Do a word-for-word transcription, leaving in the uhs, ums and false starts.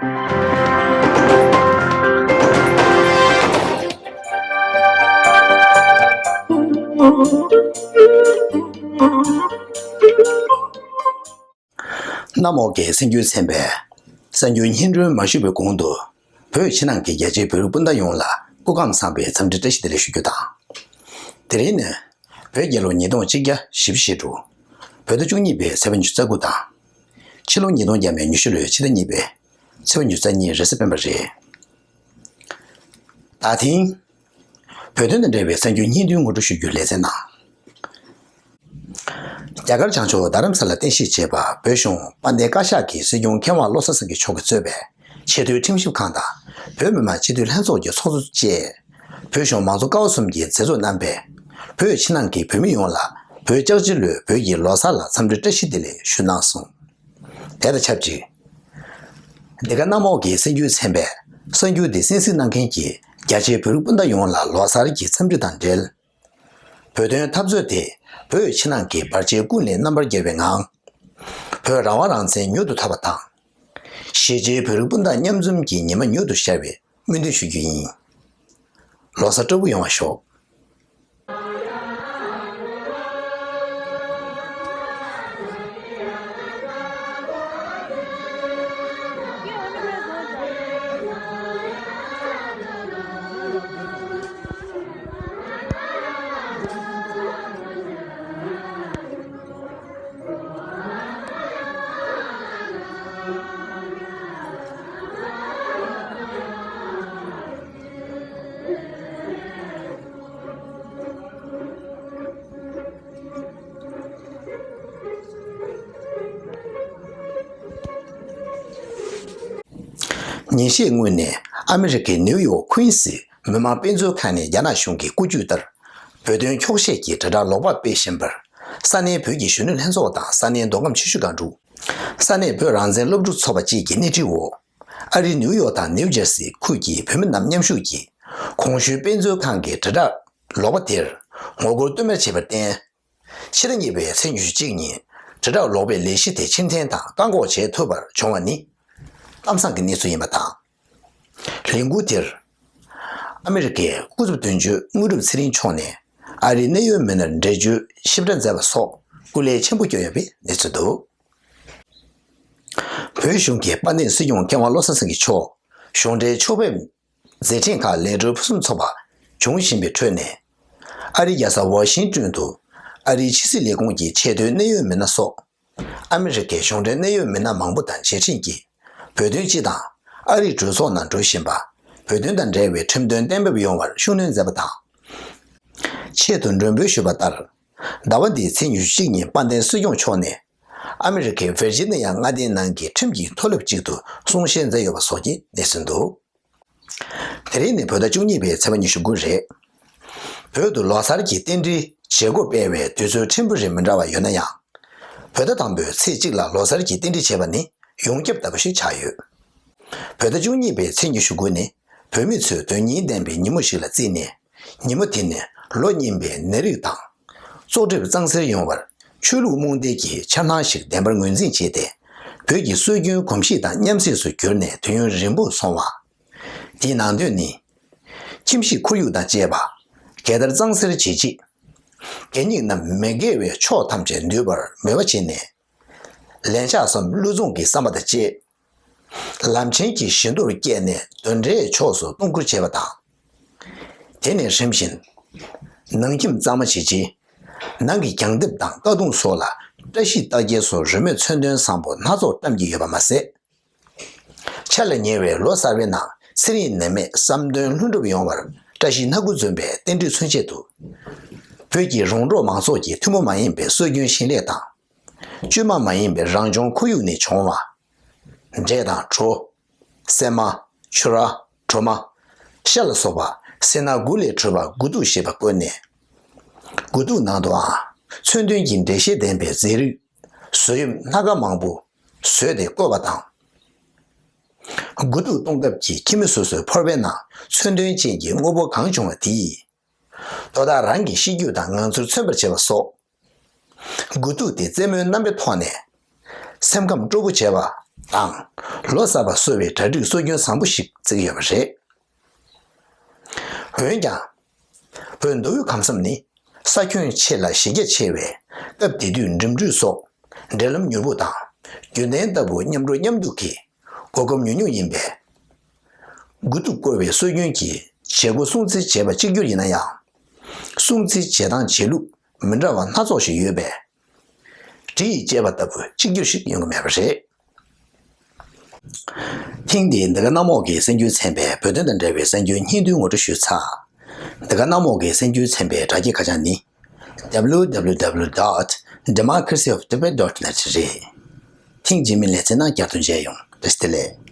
གནམ་འོག་གི་གསར་འགྱུར་ཚན་པས་གསར་འགྱུར་སྙན་སྒྲོན་མ་ཞུས་པའི་གོང་དུ། བོད་ཕྱི་ནང་གི་རྒྱ་ཆེའི་བོད་རིགས་སྤུན་ཟླ་ཡོངས་ལ་སྐུ་ཁམས་བཟང་པའི་འཚམས་འདྲི་བཀྲ་ཤིས་བདེ་ལེགས་ཞུ་རྒྱུ་དང་། དེ་རིང་ནི་བོད་རྒྱལ་ལོ་ཉིས་སྟོང་ཆིག་བརྒྱ་བཞི་བཅུ་ཞེ་དྲུག་བོད་ཟླ་བཅུ་གཉིས་པའི་ཚེས་པ་ཉི་ཤུ་རྩ་དགུ་དང་། ཕྱི་ལོ་ཉིས་སྟོང་བརྒྱ་མེད་ཉི་ཤུ་ལོའི་ཕྱི་ཟླ་གཉིས་པའི་ཚེས་པ་ཉི་ཤུ་རྩ་གཉིས་རེས་གཟའ་སྤེན་པ་རེད། ད་ཐེངས། བོད་དོན་དང་འབྲེལ་བའི་གསར་འགྱུར་སྙིང་བསྡུས་ངོ་སྤྲོད་ཞུ་རྒྱུའི་ལེ་ཚན་ནང་། རྒྱ་གར་བྱང་ཕྱོགས་རྡ་རམ་ས་ལ་རྟེན་གཞི་བྱས་པ་བོད་གཞུང་དཔལ་ལྡན་བཀའ་ཤག་གི་སྲིད་སྐྱོང་མཁས་དབང་བློ་བཟང་སེང་གེ་མཆོག་གིས་གཙོས་པའི་ཆེས་མཐོའི་ཁྲིམས་ཞིབ་ཁང་དང་བོད་མི་མང་སྤྱི་འཐུས་ལྷན་ཚོགས་ཀྱི་ཚོགས་གཙོ་བཅས། བོད་གཞུང་མང་གཙོ་ཀ་བ་གསུམ་གྱི་མཛད་གཙོ་རྣམ་པས་བོད་ཕྱི་ནང་གི་བོད་མི་ཡོངས་ལ་བོད་ལྕགས་བྱི་ལོའི་བོད་ཀྱི་ལོ་གསར་ལ་འཚམས་འདྲི་བཀྲ་ཤིས་བདེ་ལེགས་ཞུས་གནང་སོང་། དེ་དང་ཆབས་ཅིག་འདི་ག་གནམ་འོག་གི་གསར་འགྱུར་ཚན་པས་གསར་འགྱུར་འདི་གསན་གཟིགས་གནང་མཁན་གྱི་རྒྱ་ཆེའི་བོད་རིགས་སྤུན་ཟླ་ཡོངས་ལ་ལོ་གསར་གྱི་འཚམས་འདྲི་དང་འབྲེལ། བོད་དོན་འཐབ་རྩོད་དེ་བོད་ཕྱི་ནང་གི་བར་ཆད་ཀུན་ལས་རྣམ་པར་རྒྱལ་བའི་ངང་། བོད་རང་དབང་རང་བཙན་མྱུར་དུ་ཐོབ་པ་དང་། གཞིས་བྱེས་བོད་རིགས་སྤུན་ཟླ་མཉམ་འཛོམས་ཀྱི་ཉི་མ་མྱུར་དུ་ཤར་བའི་སྨོན་འདུན་ཞུ་རྒྱུ་ཡིན། ལོ་གསར་སྤྲོ་པོ་ཡོང་བ་ཤོག། ཉིན་ཤས་སྔོན་ནས་ཨ་མི་རི་ཀའི་ནིའུ་ཡོག་ཁུན་སི་མི་དམངས་དཔེ་མཛོད་ཁང་ནས་རྒྱ་ནག་གཞུང་གི་བཀོད་ཇུས་ལྟར་བོད་དོན་འཁྱོག་བཤད་ཀྱི་དྲིལ་བསྒྲགས་ལོག་པ་སྤེལ་བཞིན་པར་ས་གནས་བོད་ཀྱི་གཞོན་ནུ་ལྷན་ཚོགས་དང་ས་གནས་མདོ་ཁམས་ཆུ་བཞི་སྒང་དྲུག་ས་གནས་བོད་རང་བཙན་སློབ་ཕྲུག་ཚོགས་པ་བཅས་ཀྱི་སྣེ་ཁྲིད་འོག་ཨ་རིའི་ནིའུ་ཡོག་དང་ནིའུ་ཇར་སི་ཁུལ་གྱི་བོད་མི་རྣམས་མཉམ་ཞུགས་ཀྱིས་གོང་ཞུས་དཔེ་མཛོད་ཁང་གི་དྲིལ་བསྒྲགས་ལོག་པ་དེར་ངོ་རྒོལ་བསྟུད་མར་བྱས་པར་བརྟེན། ཕྱི་ཟླ་གཉིས་པའི་ཚེས་ཉི་ཤུ་གཅིག་ཉིན་དྲིལ་བསྒྲགས་ལོག་པའི་ལས་གཞི་དེ་ཕྱིར་འཐེན་དང་བཀག་འགོག་བྱེད་ཐུབ་པར་བྱུང་བ་ནི་གཏམ་བཟང་གི་གནས་ཚུལ་ཡིན་པ་དང་། ལས་འགུལ་དེར་ཨ་མི་རི་ཀའི་སྐུ་ཚབ་དོན་གཅོད་དངོས་གྲུབ་ཚེ་རིང་མཆོག་ནས་ཨ་རིའི་གནད་ཡོད་མི་སྣར་འགྲེལ་བརྗོད་ཞིབ་ཕྲ་མཛད་པ་སོགས་སྐུ་ལས་ཆེན་པོ་བསྐྱོན་ཡོད་པའི་གནས་ཚུལ་འདུག། བོད་གཞུང་གི་དཔལ་ལྡན་སྲིད་སྐྱོང་མཁས་དབང་བློ་བཟང་སེང་གེ་མཆོག་གཞུང་འབྲེལ་ཕྱོགས་ཕེབས་མཛད་འཕྲིན་ཁག་ལས་སྒྲུབ་ཕུན་སུམ་ཚོགས་པ་བྱུང་བཞིན་པའི་ཁྲོད་ནས། ཨ་རིའི་རྒྱལ་ས་ཝ་ཤིང་ཏོན་དུ་ཨ་རིའི་ཕྱི་སྲིད་ལས་ཁུངས་ཀྱི་ཆེས་མཐོའི་གནད་ཡོད་མི་སྣ་སོགས་ཨ་མི་རི་ཀའི་གཞུང་འབྲེལ་གནད་ཡོད་མི་སྣ་མང་པོ་དང་མཇལ་འཕྲད་ཀྱིས་བོད་དོན་སྤྱི་དང་ཨ་རིའི་གྲོས་ཚོགས་ནང་འགྲོ་བཞིན་པ་བོད་དོན་དང་འབྲེལ་བའི་ཁྲིམས་དོན་གཏན་འབེབས་ཡོང་བར་ཤུགས་སྣོན་མཛད་པ་དང་། ཆེད་དུ་མགྲོན་འབོད་ཞུས་པ་ལྟར། ཟླ་བ་འདིའི་ཚེས་ཉི་ཤུ་གཅིག་ཉིན་དཔལ་ལྡན་སྲིད་སྐྱོང་མཆོག་ནས། ཨ་མི་རི་ཀའི་ཝེར་ཇི་ནི་ཡ་མངའ་སྡེའི་ནང་གི་ཁྲིམས་ཀྱི་མཐོ་སློབ་ཅིག་ཏུ་གསུང་བཤད་མཛད་ཡོད་པ་སོགས་ཀྱི་གནས་ཚུལ་འདུག། དེ་རིང་ནི་བོད་ཟླ་བཅུ་གཉིས་པའི་ཚེས་པ་ཉི་ཤུ་དགུ་རེད། བོད་དུ་ལོ་གསར་གྱི་རྟེན་འབྲེལ་བྱེད་སྒོ་སྤེལ་བའི་དུས་ཚོད་ཕྲན་བུ་རེ་མི་འདྲ་བ་ཡོད་ན་ཡང་། བོད་ཟླ་དང་པོའི་ཚེས་གཅིག་ལ་ལོ་གསར་གྱི་རྟེན་འབྲེལ་བྱེད་པ་ནི་ཡོངས་ཁྱབ་ལྟ་བུ་ཞིག་ཆགས་ཡོད། བོད་ཟླ་བཅུ་གཉིས་པའི་ཚེས་ཉི་ཤུ་དགུ་ནི་བོད་མི་ཚོས་དོན་སྙིང་ལྡན་པའི་ཉིན་མོ་ཞིག་ལ་བརྩིས་ནས། ཉིན་མོ་དེ་ནི་ལོ་རྙིང་པའི་ནད་རིགས་དང་། བཙོག་གྲིབ་གཙང་སེལ་ཡོང་བར་ཆོས་ལུགས་རྨོངས་དད་ཀྱི་འཆར་སྣང་ཞིག་བདེན་པར་ངོས་འཛིན་བྱས་ཏེ། བོད་ཀྱི་སྲོལ་རྒྱུན་གོམས་གཤིས་དང་མཉམ་བསྲེས་སུ་གྱུར་ནས་དུས་ཡུན་རིང་པོར་སོང་བ། དེའི་ནང་དོན་ནི། ཁྱིམ་གཞིས་ཁོར་ཡུག་དང་བཅས་པ་གང་ལྟར་གཙང་སེལ་བྱེད་ཆེད། གད་སྙིགས་རྣམས་མི་དགེ་བའི་ཕྱོགས་ཐམས་ཅད་འདུལ་བར་མོས་པ་བྱས་ནས། ལན་ཆགས་སམ་བློ་བཟང་གི་བསམ་པ་དང་བཅས། ལམ་ཆེན་གྱི་བཞི་མདོར་བསྐྱལ་ནས་གདོན་འདྲེའི་ཕྱོགས་སུ་གཏོང་བཀུར་བྱས་པ་དང་། དེ་ནས་རིམ་བཞིན། ནང་ཁྱིམ་གཙང་མ་བྱེད་ཆེད། ནང་གི་གྱང་ལྡེབས་དང་ཀ་གདུང་སོགས་ལ་བཀྲ་ཤིས་རྟགས་བརྒྱད་སོགས་རོལ་མོའི་མཚོན་དོན་བཟང་པོ་སྣ་ཚོགས་བཀྲམ་གྱི་ཡོད་པ་མ་ཟད། འཆར་ལ་ཉེ་བའི་ལོ་གསར་བའི་ནང་ཚེ་རིང་ནད་མེད་བསམ་དོན་ལྷུན་གྲུབ་ཡོང་བར་བཀྲ་ཤིས་སྣ་དགུ་འཛོམས་པའི་རྟེན་འབྲེལ་མཚོན་ཆེད་དུ། བོད་ཀྱི་རོང་འབྲོག་མང་ཚོགས་ཀྱི་ཐུན་མོང་མ་ཡིན་པའི་སྲོལ་རྒྱུན་ཞིང་ལས་དང་། བཅོས་མ་མ་ཡིན་པའི་རང་བྱུང་ཁོར་ཡུག་ནས་བྱུང་བ། འབྲས་དང་གྲོ། སྲན་མ། ཕྱུར་ར། གྲོ་མ། ཤ་ལ་སོགས་པ་སེར་སྣ་དགུ་ལས་གྲུབ་པ་དགུ་ཐུག་ཞེས་པ་བཀོད་ནས། དགུ་ཐུག་ནང་དུའང་མཚོན་དོན་གྱི་འགྲེལ་བཤད་ལྡན་པའི་རྫས་རིགས། བཟོ་དབྱིབས་སྣ་ཁ་མང་པོ་བཟོས་ཏེ་བཀོད་པ་དང་། དགུ་ཐུག་གཏོང་སྐབས་ཀྱི་ཁྱིམ་མི་སོ་སོའི་ཕོར་པའི་ནང་མཚོན་དོན་ཅན་གྱི་དངོས་པོ་གང་བྱུང་བ་དེས། དོ་བདག་རང་གི་གཤིས་རྒྱུད་དང་ངང་ཚུལ་མཚོན་པར་བྱེད་པ་སོགས། དགུ་ཐུག་དེ་རྩེད་མོའི་རྣམ་པའི་ཐོག་ནས། སེམས་ཁམས་སྤྲོ་པོ་བྱེད་པ། དང་། ལོ་གསར་པ་གསོལ་བའི་གྲ་སྒྲིག་སྲོལ་རྒྱུན་བཟང་པོ་ཞིག་བརྩི་གི་ཡོད་པ་རེད། འོན་ཀྱང་། བོད་མདོ་དབུས་ཁམས་གསུམ་ནི་ས་ཁྱོན་ཆེ་ལ་གཞི་རྒྱ་ཆེ་བས། སྟབས་བདེ་དུས་འགྲིམ་འགྲུལ་སོགས་འབྲེལ་ལམ་མྱུར་པོ་དང་། རྒྱུན་ལྡན་ལྟ་བུ་མཉམ་འགྲོ་མཉམ་འདུག་གི་གོ་སྐབས་ཉུང་ཉུང་ཡིན་པས། དགུ་ཐུག་བསྐོར་བའི་སྲོལ་རྒྱུན་གྱི་བྱེད་སྒོ་སྲུང་བརྩི་བྱེད་པ་གཅིག་གྱུར་ཡིན་ན་ཡང་། སྲུང་བརྩི་བྱེད་སྟངས་བྱེད་ལུགས་མི་འདྲ་བ་སྣ་ཚོགས་ཤིག་ཡོད་པས། གྲི་ཡིས་བཅད་པ་ལྟ་བུ་གཅིག་གྱུར་ཞིག་ཡོང་གི་མེད་པ་རེད། ཐེངས་འདིའི་འདི་ག་གནམ་འོག་གི་གསར་འགྱུར་ཚན་པའི་བོད་དོན་དང་འབྲེལ་བའི་གསར་འགྱུར་སྙིང་བསྡུས་ངོ་སྤྲོད་ཞུས་ཚར། འདི་ག་གནམ་འོག་གི་གསར་འགྱུར་ཚན་པའི་དྲ་རྒྱའི་ཁ་བྱང་ནི། W W W dot democracy of tibet dot net རེད། ཐེངས་རྗེས་མའི་ལེ་ཚན་ནང་བསྐྱར་དུ་མཇལ་ཡོང་། བཀྲ་ཤིས་བདེ་ལེགས།